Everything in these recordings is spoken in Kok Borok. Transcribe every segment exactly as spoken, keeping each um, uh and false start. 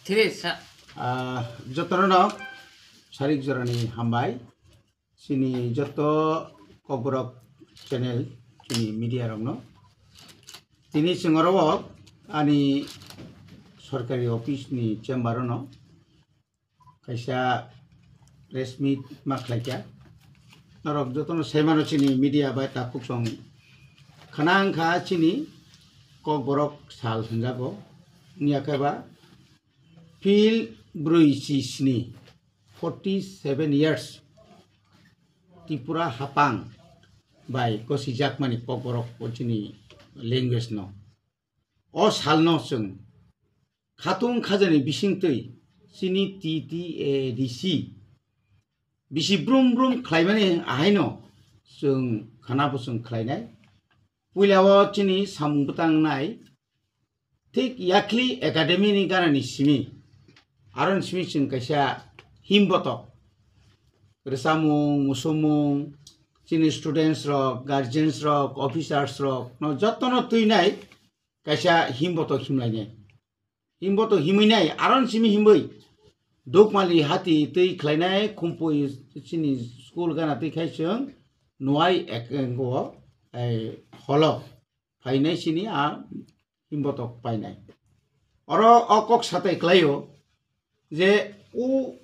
Three sa- Ah, jotono no sarik jorani hambai. Chini joto Kokborok channel, chini media rokno. Tini chwng oro o ani sorkari office ni chamber o no kaisa press meet ma khlaikha. Norok jotono saimano chini media bai takhuk song khana wngkha chini Kokborok sal hwnjago. Wngya khe ba phil brwi chi sni, forty seven years Tripura hapang bai gosijakmani Kokborok o chini language no. O salno chwng khatung khajani bisingtwi chini T T A D C bisi brum brum khlaimani ahaino chwng khana bo chwng khlainai. Puila o chini samung bwtang nai thik Yakli Academy ni ganani simi, aron simi chwng kaisa himbotok rwchapmung, muchungmung, chini students rok, guardians rok, officers rok no jotono twinai kaisa himbotok himlainai. Himbotok himwi nai, aron simi himwi Dukmali hati twi khlainai, Khumpui chini school gana twi khai chwng nuai ek, o, ei, holo phainai chini a himbotok painai. Oro o kok satai klaio je u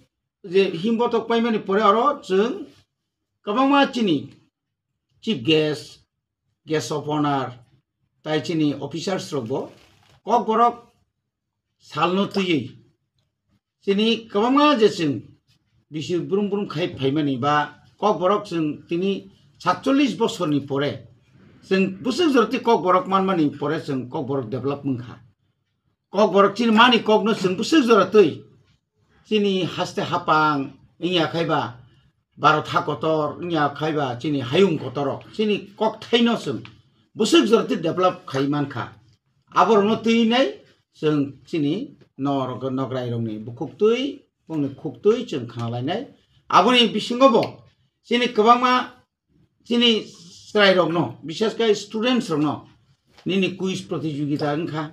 je himbotok paimani pore oro chwng kwbangma chini chief guest, guest of honor, tai chini officers rok bo Kokborok salno twiwi chini kwbangma je chwng bisi brum brum khai phaimani ba Kokborok chwng tini satchollish bosorni pore chwng bwswk joroti Kokborok manmani pore chwng Kokborok develop wngkha. Kokborok chini mani kokno chwng bwswk jora twi chini haste hapang wngya khai ba Bharat ha kotor wngya khai ba chini hayung kotor rok chini kokthaino chwng bwswk jora twi develop khai mankha. Aborokno twi nai chwng chini norok nograi rokni bukhuk twi bongni khuk twi chwng khna lainai. Aboni bisingo bo chini kwbangma chini chwrairokno, bishesh khe students rokno nini quiz protijogita wngkha,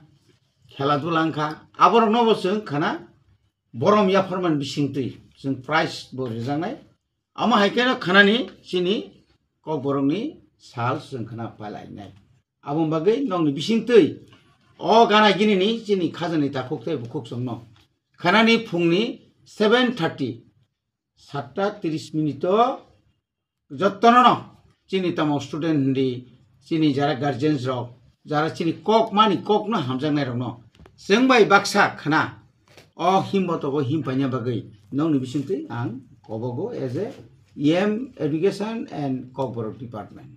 khela dula wngkha, aborokno bo chwng khana borom yapharmani bisingtwi chwng prize bo rijaknai. Amo hai kheno khanani chini Kokborokni sal chwng khana pailainai. Aboni bagwi nokni bisingtwi o gana ginini chini khajani takhuk tei bukhuk chwngno khanani phungni seven thirty, satta tris minute o jottono no chini tamo student hindi, chini jara guardians rok, jara chini kok mani kokno hamjaknai rokno chwng bai baksa khna o himbotogo him paina bagwi nokni bisingtwi ang kobogo as a E M education and Kokborok department.